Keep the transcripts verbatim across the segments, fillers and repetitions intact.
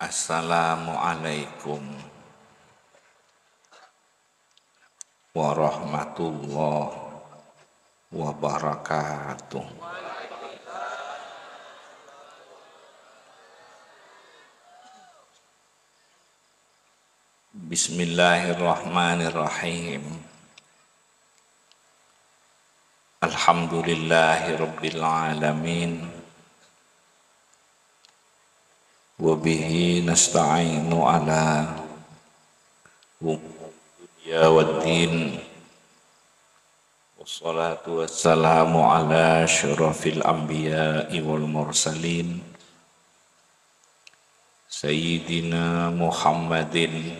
Assalamualaikum warahmatullahi wabarakatuh. Bismillahirrahmanirrahim. Alhamdulillahirabbil alamin. Wa bihi nasta'inu ala umuri dunya waddin. Wassalatu wassalamu ala asyrafil anbiya'i wal mursalin, Sayyidina Muhammadin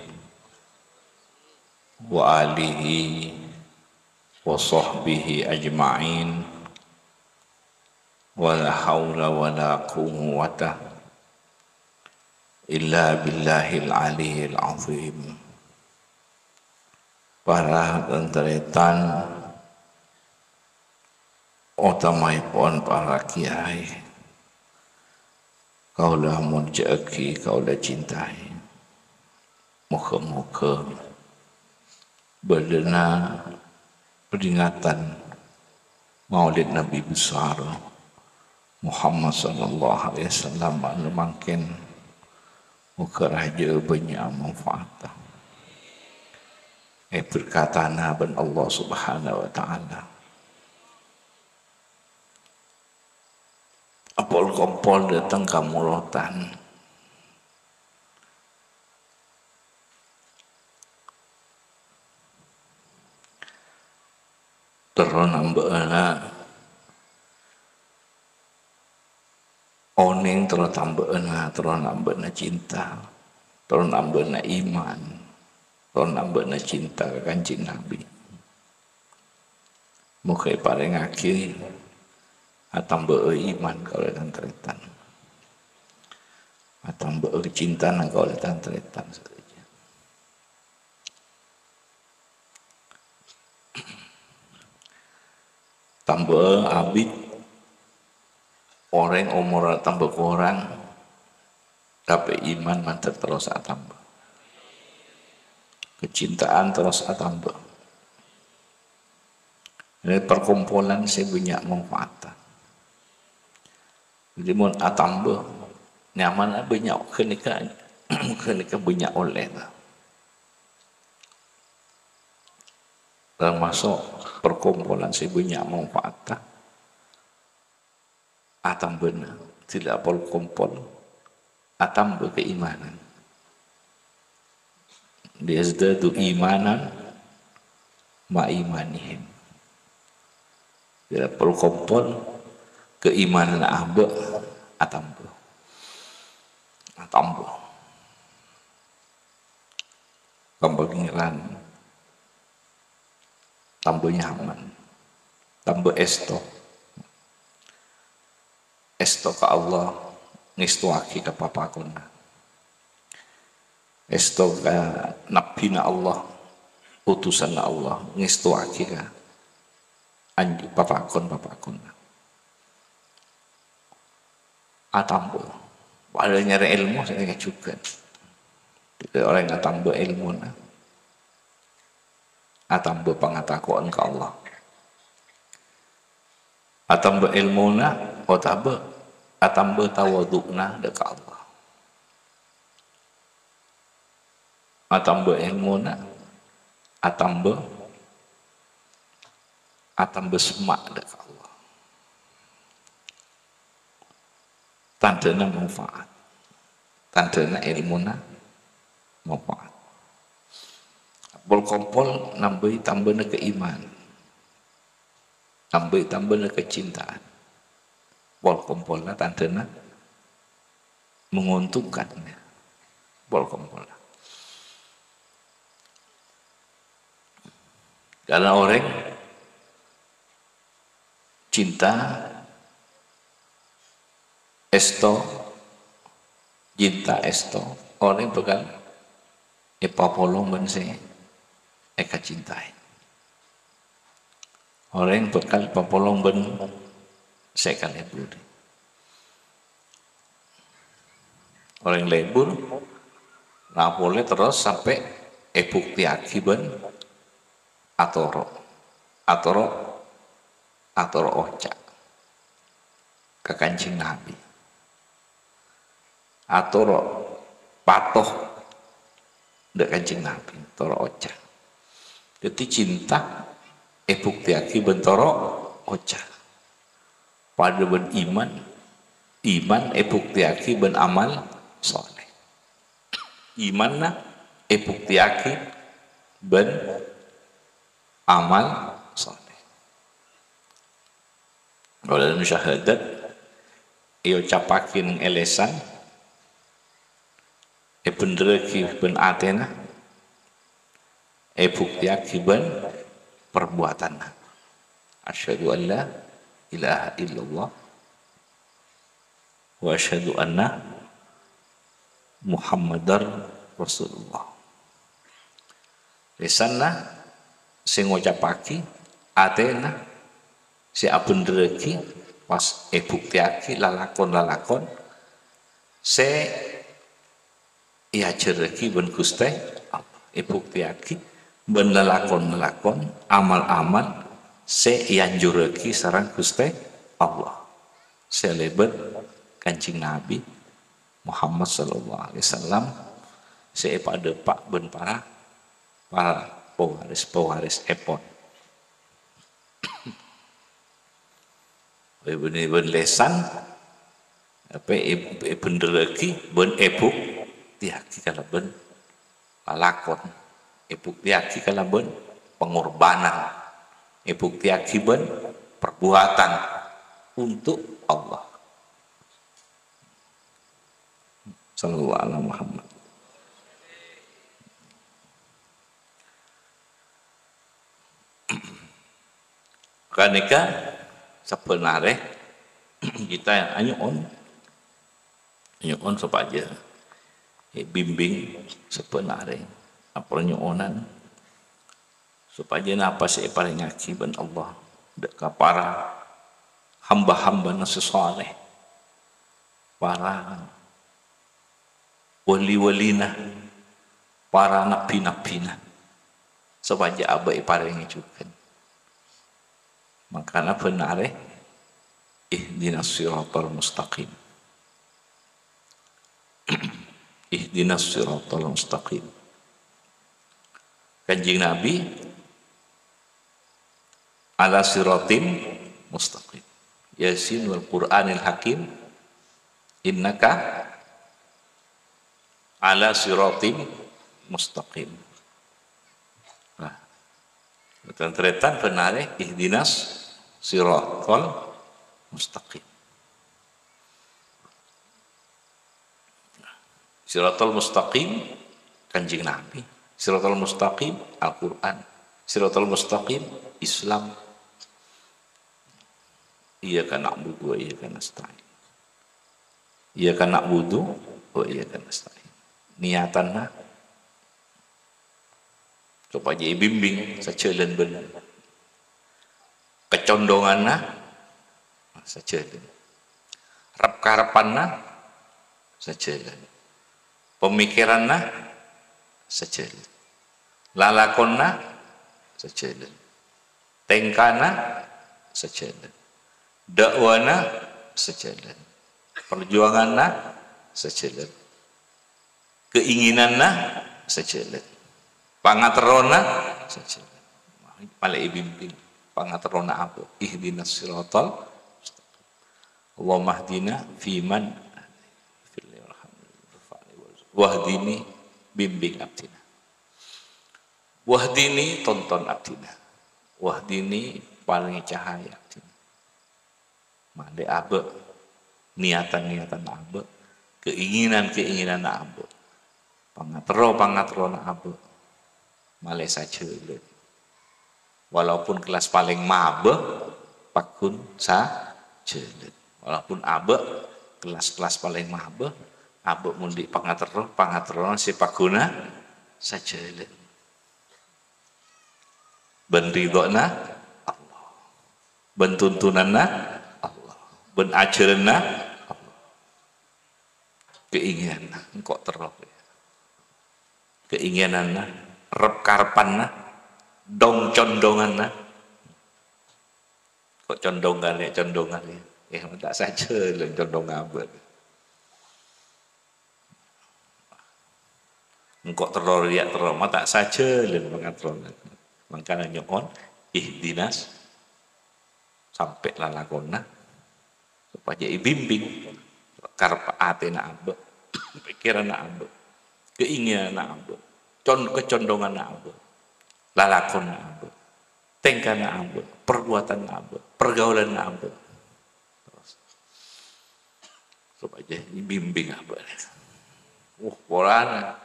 wa alihi wa sahbihi ajma'in. Wa la haula wa la quwwata illa billahil aliyyil azim. Para tan-tarètan, otamaèpon para kiai, kaulâ molja'aghi, kaulâ cintai. Moghâ-moghâ bâdâna peringatan Maulid Nabi Besar Muhammad sallallahu alaihi wasallam anu mangkèn, moghâ rajâ bânnya' manfaat èberkatana bân Allah Subhanahu wa Ta'ala. Apol-kompol dâteng ka Morotan. Terro nambâ'âna onèng, terro tambâ'âna, terro nambâ'âna cinta, terro nambâ'âna iman, terro nambâ'âna cinta ka Kanjeng Nabi. Moghâ èparèngaghi atambâ'â iman kaulâ tan-tarètan. Atambâ'â kacintana kaulâ tan-tarètan sadhâjâ. Tambâ'â abit, orèng omorra tambâ korang, tapè iman mandhâr terros atambâ. Kacintaan terros atambâ. Ini perkumpulan sè bânnya' manfaatta. Jadi, mon atambâ, nyamana bânnya' ghânèka, ghânèka bânnya' ollè, ta. Tamaso' perkumpulan sè bânnya' manfaatta. Atambâna, dhuli apol-kompol, atambâ kaimanan. "Liyazdadu imanan ma'a imanihim." Dhuli apol-kompol, kaimananna abâ' atambâ. Atambâ. Ka Pangèran. Tambâ nyaman. Tambâ èsto. Èsto ka Allah, ngèstoaghi ka papakonna. Èsto ka nabbhina Allah, utusanna Allah, ngèstoaghi ka anj-, papakon-papakonna. Atambâ. Padâ nyarè èlmo, sè jhughân. Dhâddhi orèng atambâ èlmona, atambâ pangatako'an ka Allah. Atambâ èlmona, otabâ atambâ tawadhu'na dâ' ka Allah. Atambâ èlmona, atambâ, atambâ semma' dâ' ka Allah. Tandhâna manfaat. Tandhâna èlmona manfaat. Pol-kompol nambâi tambâna kaiman. Nambâi tambâna kacintaan. Pol-kompolla tandhâna menguntungkan. Pol-kompolla. Karena orèng cinta, èsto, cinta, èsto, orèng bhâkal èpapolong bân sè èkacintaè. Orèng bhâkal èpapolong bân sè èkaleburi. Orèng lebur, la polè terros sampè' èbuktèyaghi bân atoro'. Atoro', atoro' oca' ka Kanjeng Nabi. Atoro' pato dâ' Kanjeng Nabi, toro' oca'. Dhâddhi cinta èbuktèyaghi bân toro' oca'. Padâ bân iman, iman èbuktèyaghi bân amal shaleh. Imanna èbuktèyaghi bân amal shaleh. Kaulâ syahadat, èocappaghi neng è lèsan, èbhendherraghi bân atèna, èbuktèyaghi bân parbuwâtanna. Asyhadu an la ilaha illallah wa asyhadu anna Muhammadar Rasulullah. Lèsanna sè ngocappaghi, atèna sè abhendherraghi, pas èbuktèyaghi lalakon-lalakon sè èajhârraghi bân Ghustè Allah. Èbuktèyaghi bân lalakon-lalakon, amal-amal sè èanjurraghi sareng Ghustè Allah, sè lèbât Kanjeng Nabi Muhammad sallallahu alaihi wasallam, sè èpadâpa' bân para, para pewaris-pewarisèpon. Èbhendherraghi bân lèsan, apa, è-, èbhendherraghi bân èbuktèyaghi kalabân lalakon, èbuktèyaghi kalabân pengorbanan, èbuktèyaghi bân perbuatan untuk Allah. Sallallahu ala Muhammad. Ghânèka sabbhân arè kita anyo'on, anyo'on sopajâ èbimbing sabbhân arè, apa nyo'onan sopajâ napa sè èparèngaghi bân Allah dâ' ka para hamba-hambana sè saleh, para wali-walina, para nabbhi-nabbhina, sopajâ abâ' èparèngè jhughân. Mangkana bhân arè, ihdinas siratal mustaqim. Ihdinas siratal mustaqim. Kanjeng Nabi ala siratim mustaqim. Yasin wal Qur'anil hakim, innaka ala siratim mustaqim. Nah, tan-tarètan bhân arè ihdinas siratal mustaqim. Siratal mustaqim, Kanjeng Nabi. Siratal mustaqim, Al-Qur'an. Siratal mustaqim, Islam. Iyyaka na'budu wa iyyaka nasta'in. Iyyaka na'budu wa iyyaka nasta'in. Niyatanna sopajâ èbimbing sajhâlân bân kacondhonganna sajhâlân. Rep-karebbhânna sajhâlân. Pamikiranna sajhâlân. Lalakonna sajhâlân. Tèngkana sajhâlân. Da'wana sajhâlân. Parjuwanganna sajhâlân. Keinginanna sajhâlân. Pangaterrona sajhâlân. Malè èbimbing. Pangaterrona abâ'. Ihdinas siratal mustaqim. Allahumma hdina fiman wahdini, bimbing abdhina. Wahdini, tonton abdhina. Wahdini, parèngè cahaya abdhina. Malè abâ', niyatan-niyatan abâ', keinginan-keinginan abâ', pangaterro-pangaterrona abâ', malè sajhâlân. Walaupun kelas palèng mabâ, pagghun sajhâlân. Walaupun abâ' kelas-kelas palèng mabâ, abâ' mon andi' pangaterro, pangaterrona sè pagghuna sajhâlân. Bân ridhona Allah. Bân tuntunanna Allah. Bân ajhârânna Allah. Keinginanna, engko' terro. Keinginanna, rep-karepanna, dong-condonganna. Kok condong kalè, condong kalè. Eh, ta' sajhâlân condong abâ'. Engko' terro rèya terro, ma' ta' sajhâlân pangaterrona. Mangkana nyo'on, ihdinas, sampè' lalakonna, sopajâ èbimbing, karep atèna abâ', pèkkèranna abâ', keinginanna abâ', con-, kacondhonganna abâ', lalakonna abâ', tèngkana abâ', perbuatanna abâ', pergaulanna abâ'. Terros, sopajâ èbimbing abâ'. Uh, polana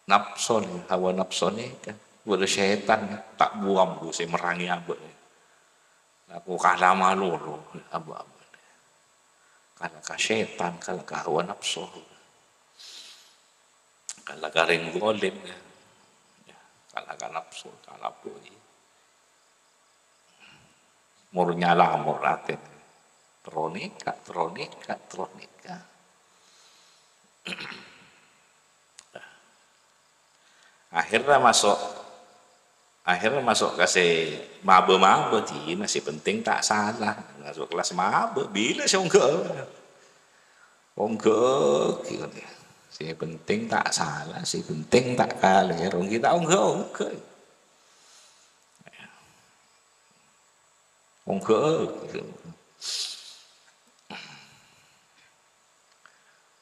napso nè, hawa napso nè, kan. Bâdâ sètan, ta' buwâng bu sè merrangè abâ'. Aku kala malolo, abâ'-abâ'. Kala ka sètan, kala ka hawa napso. Kala ka rèng zalim, ya. Ya, kala ka napso, kala bui. Mor nyala, mor atèn. Terro nèka, terro nèka, terro nèka. Akhirnya masuk, akhirnya masuk ka sè mabâ-mabâ, dinah sè penting ta' sala. Masuk kelas mabâ, bilâ sè ongghâ. Ongghâ, gitu. Sè penting ta' sala, sè penting ta' kalèro. Wong kita ongghâ, ongghâ. Ongghâ, gitu.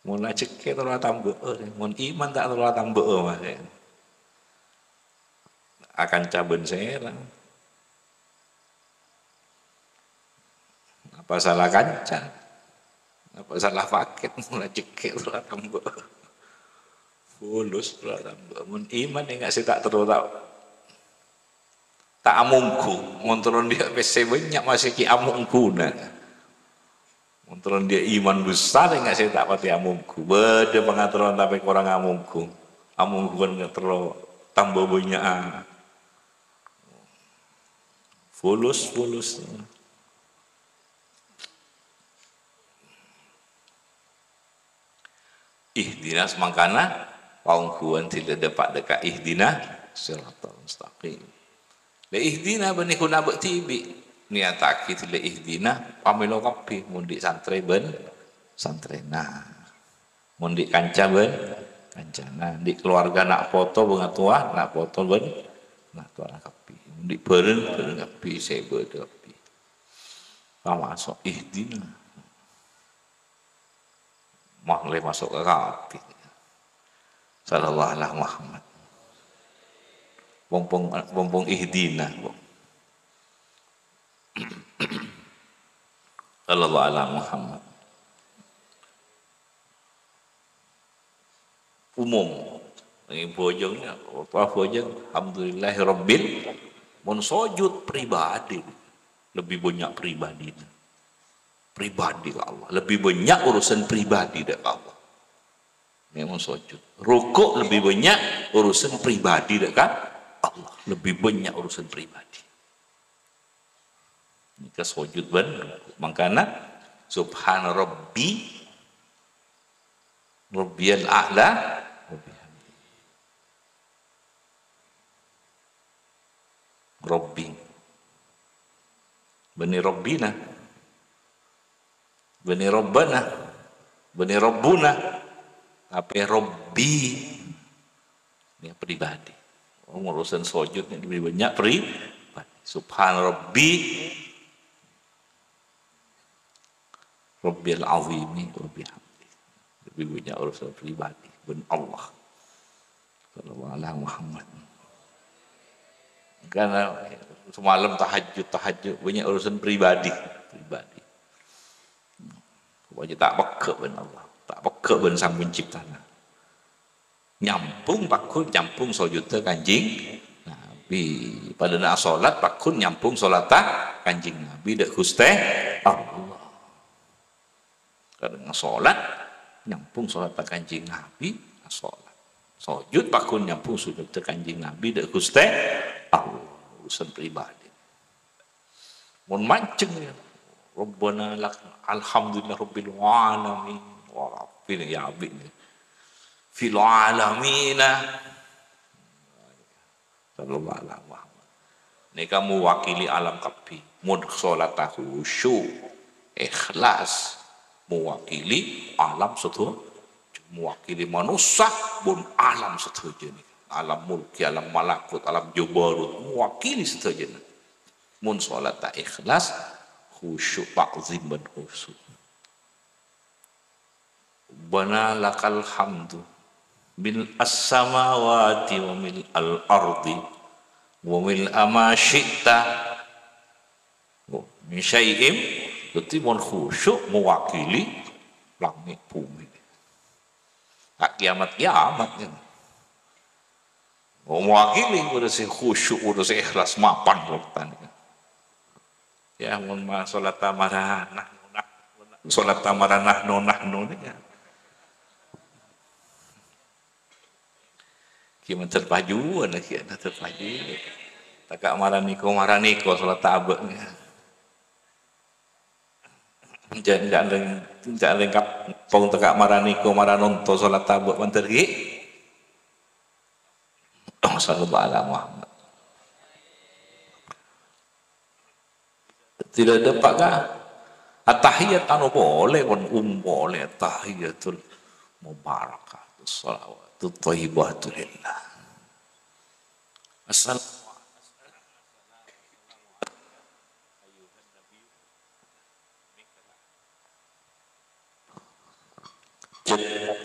Mon ajhekkè terro atambâ'â, mon iman ta' terro atambâ'â, Mas. Akanca bân sèra. Apa salah kanca? Apa salah pakèt? Mon ajhekkè terro atambâ'â. Fulus terro atambâ'â. Mon iman enga' sè ta' terro ta', ta' amongghu. Mon terro dâ' pèssè bânnya' masè ghi' amongghuna. Mon terro dâ' iman besar, enga' sè ta' patè amongghu. Bâdâ pangaterrona tapè korang amongghu. Amongghuwân terro tamba bânnya'an. Fulus, fulus. Ihdina, mangkana paongghuwân dhilâ dâpa' dâ' ka ihdina siratal mustaqim. La ihdina bânnè ghun abâ' dhibi'. Niyataghi dhilâ ihdina pamèlo kabbhi, mon dhi' santrè bân santrèna. Mon dhi' kanca bân kancana. Dhi' keluarga na' poto bângatowa, na' poto bân na' towana kabbhi. Mon dhi' bhâreng, bhâreng kabbhi, sè bâdâ kabbhi. Tamaso' ihdina. Mah, lè maso' ka ati. Sallallahu ala Muhammad. Pompong, pompong ihdina, Bung. Sallallahu ala Muhammad. Umum. Ini bojongnya, apa bojong? Alhamdulillahirabbil. Mon sujud pribadi. Lebih banyak pribadi. Pribadi ka Allah. Lebih banyak urusan pribadi dâ' ka Allah. Memang sujud. Rukuk lebih banyak urusan pribadi dâ' ka Allah. Lebih banyak urusan pribadi. Nèka sujud bân rukuk. Mangkana, subhana rabbi, rabbiyal a'la, wa bihamdi. Rabbi. Bânnè rabbina. Bânnè rabbana. Bânnè rabbuna. Tapè rabbi. Ini pribadi. Oh, urusan sujud ini lebih banyak pribadi. Subhana rabbi. Rabbil azimi wa bihamdi. Lebih banyak urusan pribadi bân Allah. Sallallahu ala Muhammad. Karena semalam tahajud, tahajud, banyak urusan pribadi, pribadi. Pokoknya ta' pegghâ' bân Allah, ta' pegghâ' bân Sang Penciptana. Nyambung pagghun, nyambung sujudda Kanjeng Nabi. Padâna asolat pagghun nyambung solatta Kanjeng Nabi dâ' Ghustè Allah. Kadhâng asolat nyambung solatta Kanjeng Nabi, asolat. Sujud pagghun nyambung sujudda Kanjeng Nabi dâ' Ghustè Allah. Urusan pribadi. Mon manjeng, ya. Rabbana lak-, alhamdulillah rabbil alamin. Wah, Ini ya, abit ini. Fil alamina. Sallallahu ala Muhammad. Nèka mewakili alam kabbhi. Mon sholata khusyu', ikhlas, mewakili alam sadhâjâ. Mewakili manossa, bân alam sadhâjâ nèka. Alam mulki, alam malakut, alam jabarut, mewakili sadhâjâna. Mon sholata ikhlas, khusyu', ta'zim bân khusyu'. Rabbana lakal hamdu mil as-samawati wa mil al-ardi wa mil ma syi'ta min syai'in. Berarti mon khusyu' mewakili langit bumi. Tak kiamat-kiamat kan. Mewakili, udah sè khusyu', udah sè ikhlas, mapan waktu nèka. Ya, mon ma-, sholata mara nahnu, nahnu, sholata mara nahnu, nahnu nèka. Ki' mandhâr pajuwân lagi, mandhâr paju. Taka' mara nèko, mara nèko, sholata abâ' nèka. Jhâ', jhâ' lèng-, jhâ' lèngkap, pong taka' mara nèko, mara nonto, sholata abâ' mandhâr ghi'. Oh, sallallahu ala Muhammad. Tidak ada, Pak, kah? At-tahiyat anu polè, pon um polè, at-tahiyatul mubarakatus shalawatut thayyibatu lillah. Assalamualaikum.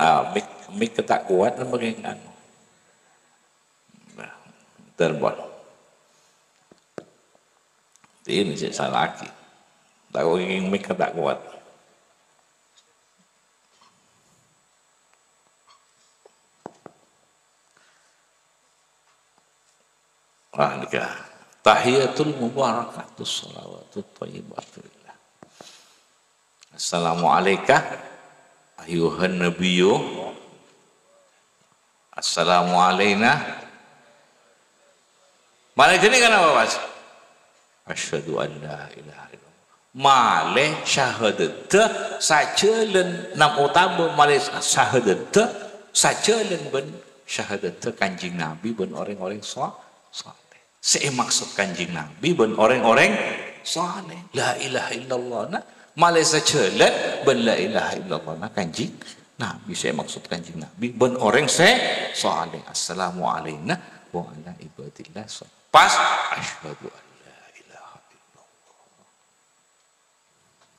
Ah, mik, mik ta' kowat napa kèng anu? Nah, telepon. Ini sih salah lagi. Tahu ini mik ta' kowat. Wah, nèka. Tahiyatul mubarakatus shalawatut thayyibatu lillah. Assalamu alaika ayyuhan nabiyyu. Assalamu alaina. Malè jârèya kan apa, Mas? Asyhadu an la ilaha illallah. Malè syahadatta sajhâlân nam otabâ malè syahadatta sajhâlân bân syahadatta Kanjeng Nabi bân orèng-orèng so-, saleh. Sè èmaksod Kanjeng Nabi bân orèng-orèng saleh. La ilaha illallahna malè sajhâlân bân la ilaha illallahna Kanjeng Nabi. Sè èmaksod Kanjeng Nabi bân orèng sè saleh. Assalamu alaina wa ala ibadillah sho-, pas, asyhadu an la ilaha illallah.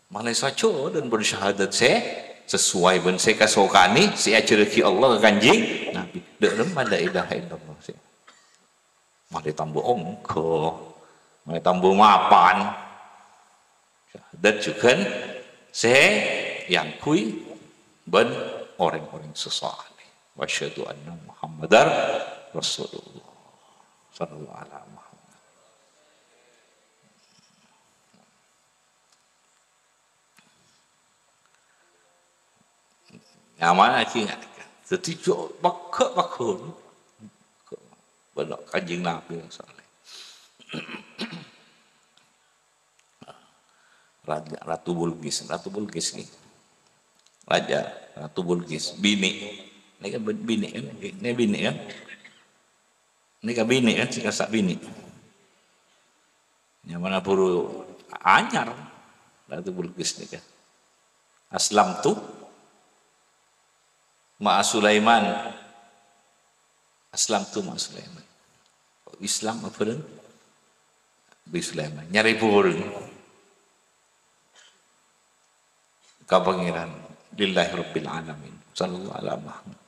Malè sajhâlân bân syahadat sè sesuai bân sè èkasokanè, sè èajhârraghi Allah ka Kanjeng Nabi. Dâ' remma la ilaha illallah sè. Malè tambâ ongghâ, malè tambâ mapan. Syahadat jhughân sè èangghuy bân orèng-orèng sè saleh. Wa asyhadu anna Muhammadar Rasulullah. Sallallahu ala Muhammad. Nyamana lagi nggak ada. Jadi, jo, pegghâ', pegghâ'. Bân Kanjeng Nabi yang saleh. Raja, Ratu Bulqis, Ratu Bulqis nèka. Raja, Ratu Bulqis, binè'. Nèka bin-, binè' kan? Nèka binè' kan? Nèka binè' kan, sè kassa' binè'. Nyamana buru anyar, Ratu Bulqis nèka. Aslamtu ma'a Sulaiman. Aslamtu ma'a Sulaiman. Islam abhâreng Nabi Sulaiman. Nyarè bhâreng ka Pangèran. Lillahi Rabbil Alamin. Sallallahu ala Muhammad.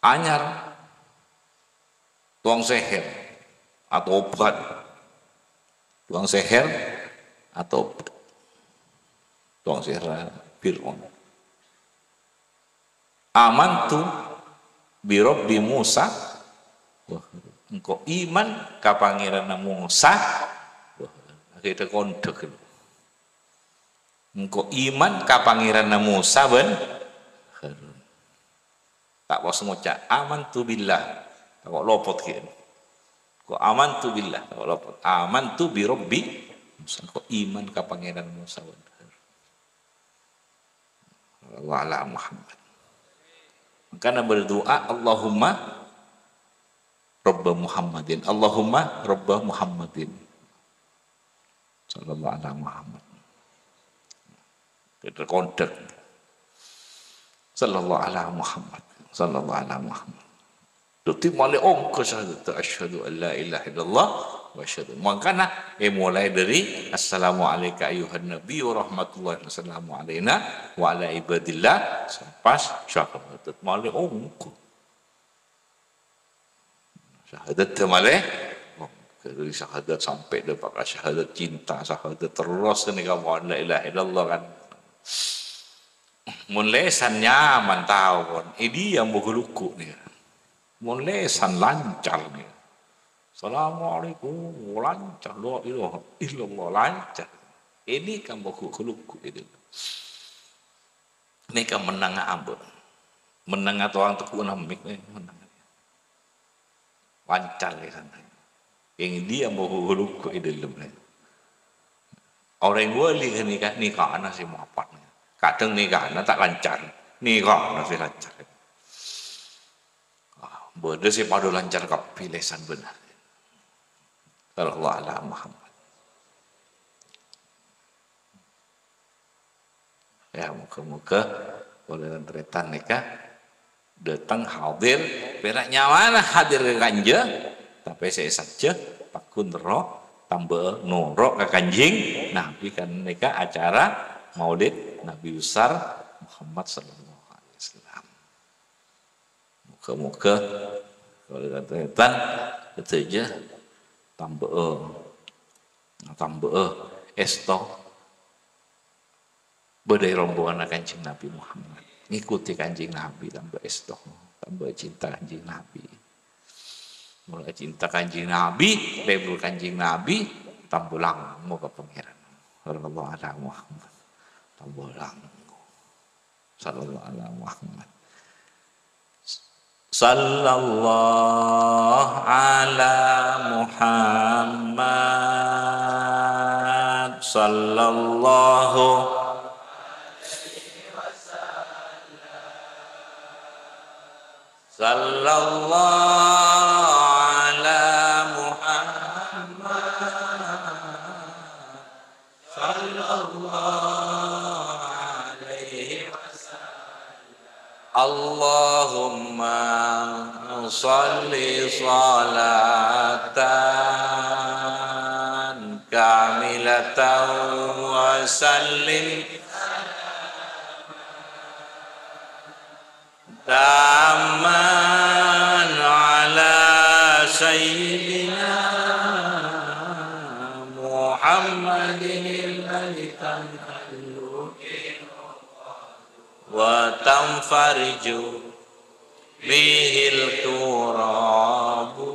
Anyar. Tokang sèhèr. Atobhât. Tokang sèhèr. Atobhât. Tokang sèhèr Fir'aun. Amantu bi Rabbi Musa. Wah, engko' iman ka Pangèranna Musa. Wah, akhirnya kondhek. Engko' iman ka Pangèranna Musa bân Harun. Ta' pas ngoca', "Amantu billah." Tako' lopot kèya. Engko' amantu billah, tako' lopot. "Amantu bi Rabbi Musa." Engko' iman ka Pangèran Musa bân Harun. Sallallahu ala Muhammad. Mangkana berdoa, "Allahumma rabba Muhammadin. Allahumma rabba Muhammadin." Sallallahu ala Muhammad. Kita kontak. Sallallahu ala Muhammad. Sallallahu ala Muhammad. Dhâddhi malè ongghu syahadat, "Asyhadu an la ilaha illallah wa asyhadu." Mangkana, eh, mulai dari, "Assalamu alaika ayyuhan nabi wa rahmatullahi wa salamu alaina wa ala ibadillah," sampai syahadat. Malè ongghu. Syahadat malè. Oh, dari syahadat sampai dâpa' ka syahadat cinta, syahadat terros nèka mon la ilaha illallah kan. Mon lèsan nyaman tao pon, è dhiyâ mon ghu-lugghu' nèka. Mon lèsan lancar nèka. Assalamualaikum, lancar, la ilaha illallah, lancar. È nèka mon ghu-, ghu-lugghu' itu. Nèka mennang abâ'. Mennang atowa tèghu'na mik, eh, mennang. Lancar lèsanna. È dhiyâ mon ghu-, ghu-lugghu' è dhâlem, eh. Orèng wali ghânèka, nèkana sè mapat. Kadhâng nèkana ta' lancar. Nèkana sè lancar. Ah, bâdâ sè padâ lancar kabbhi lèsan bhender. Sallallahu ala Muhammad. Ya, moga-moga polè tan-tarètan nèka dâteng hadir, pèra' nyawana hadir ka kanja, tapè sè sajjhâ pagghun terro tambâ noro' ka Kanjeng Nabi, kan nèka acara Maulid Nabi Besar Muhammad sallallahu alaihi wasallam. Moga-moga polè tan-tarètan sadhâjâ tambâ'â, tambâ'â èsto bâdâ è rombonganna Kanjeng Nabi Muhammad. Ngikuti Kanjeng Nabi tambâ èsto, tambâ cinta Kanjeng Nabi. Mula cinta Kanjeng Nabi, lebur Kanjeng Nabi, tambâ lango ka Pangèran. Sallallahu ala Muhammad. Tambâ lango. Sallallahu ala Muhammad. Sallallahu ala Muhammad. Sallallahu. Sallallahu ala Muhammad. Sallallahu alaihi wasallam. Allahumma shalli shalatan kamilatan wa sallim tamman ala sayyidina Muhammadin alladzi tanhallu wa tanfariju bihil kurabu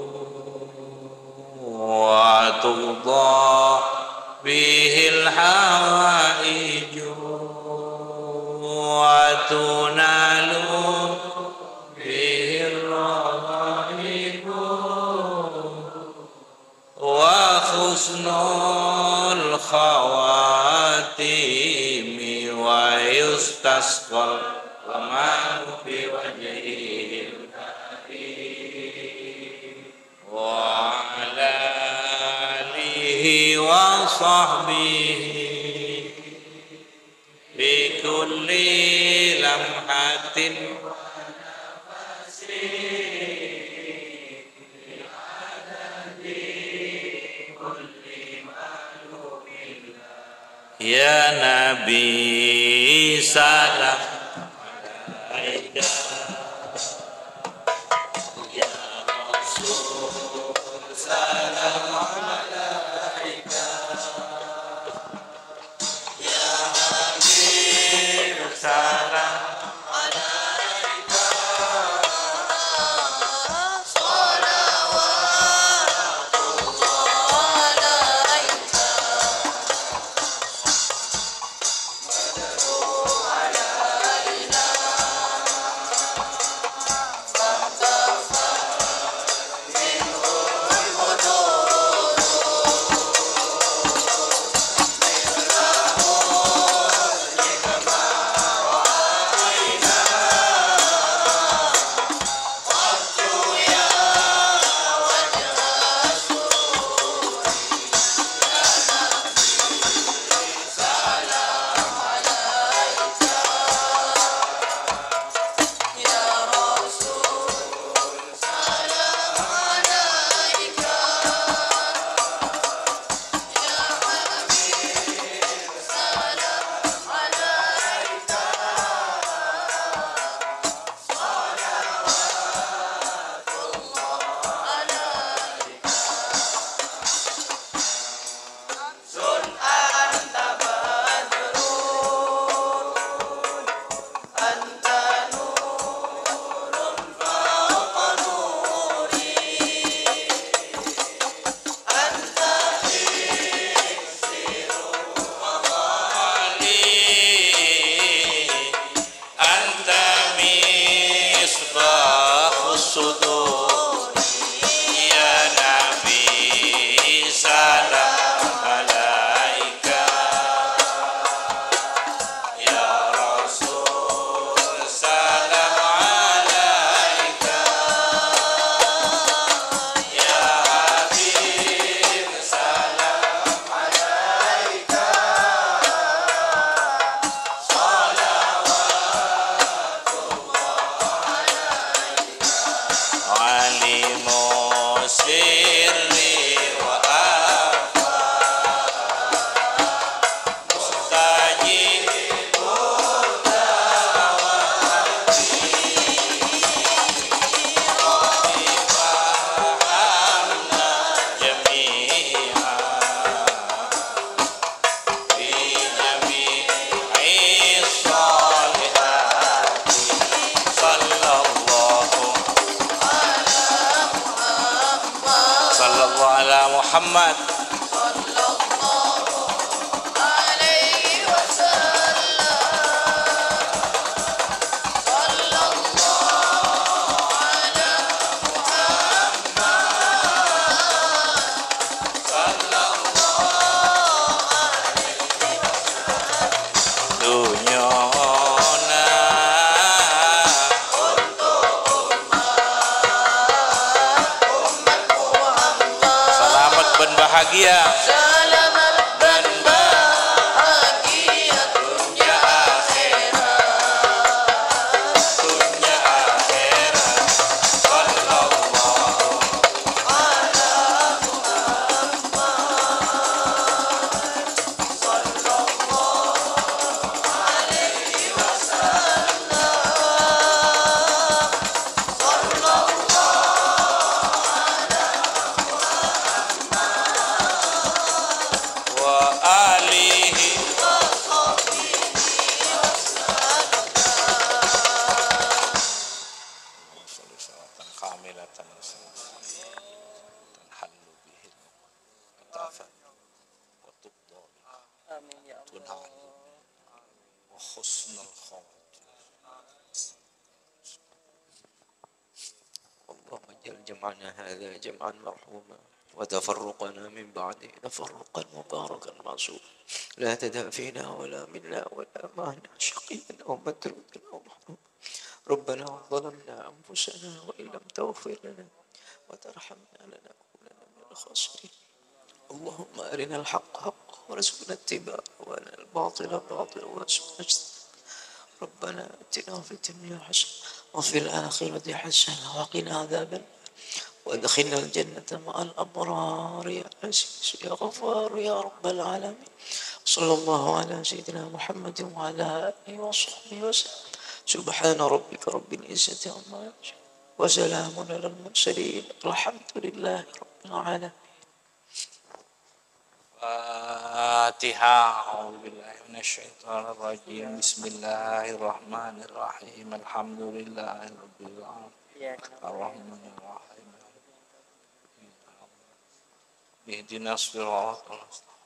wa tuqda bihil hawaiju wa tunalu bihil raghaibu wa husnul khawatimi wa yustasqal ghamam biwajhihil karim wa ala alihi wa sahbihi bi kulli lamhatin wa nafasin bi adadi kulli ma'lumin. Ya Nabi, salam alaika. Ya Rasul, salam alaika. Ya Habib, salam alaika. Salawatullah alaika. Muhammad. Dunyana. Salamet bân bahagia. Salamet bân bahagia, dunya akhèrat. Dunya akhèrat. Sallallahu ala Muhammad. Wa alihi. Salatan kamilatan. Tanhallu bihi. Wa tubda bihi. Amin, ya Allah. Tunhallu. Wa husnul khawatim. اللهم اجعل جمعنا هذا جمعا مرحوما، وتفرقنا من بعده تفرقا مباركا معصوما. لا تدع فينا ولا منا ولا معنا شقيا أو مطرودا أو محروما. ربنا ظلمنا أنفسنا وإن لم تغفر لنا وترحمنا لنكونن من الخاسرين. اللهم أرنا الحق حقا وارزقنا اتباعه، وأرنا الباطل باطلا وارزقنا اجتنابه. ربنا آتنا في الدنيا حسنة وفي الآخرة حسنة وقنا عذاب النار. وأدخلنا الجنة مع الأبرار يا عزيز يا غفار يا رب العالمين. صلى الله على سيدنا محمد وعلى آله وصحبه وسلم. سبحان ربك رب العزة عما يصفون. وسلام على المرسلين. الحمد لله رب العالمين. الفاتحة. أعوذ بالله من الشيطان الرجيم. بسم الله الرحمن الرحيم. الحمد لله رب العالمين. الرحمن الرحيم. اهدنا الصراط المستقيم.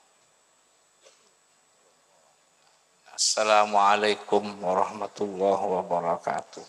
السلام عليكم ورحمة الله وبركاته.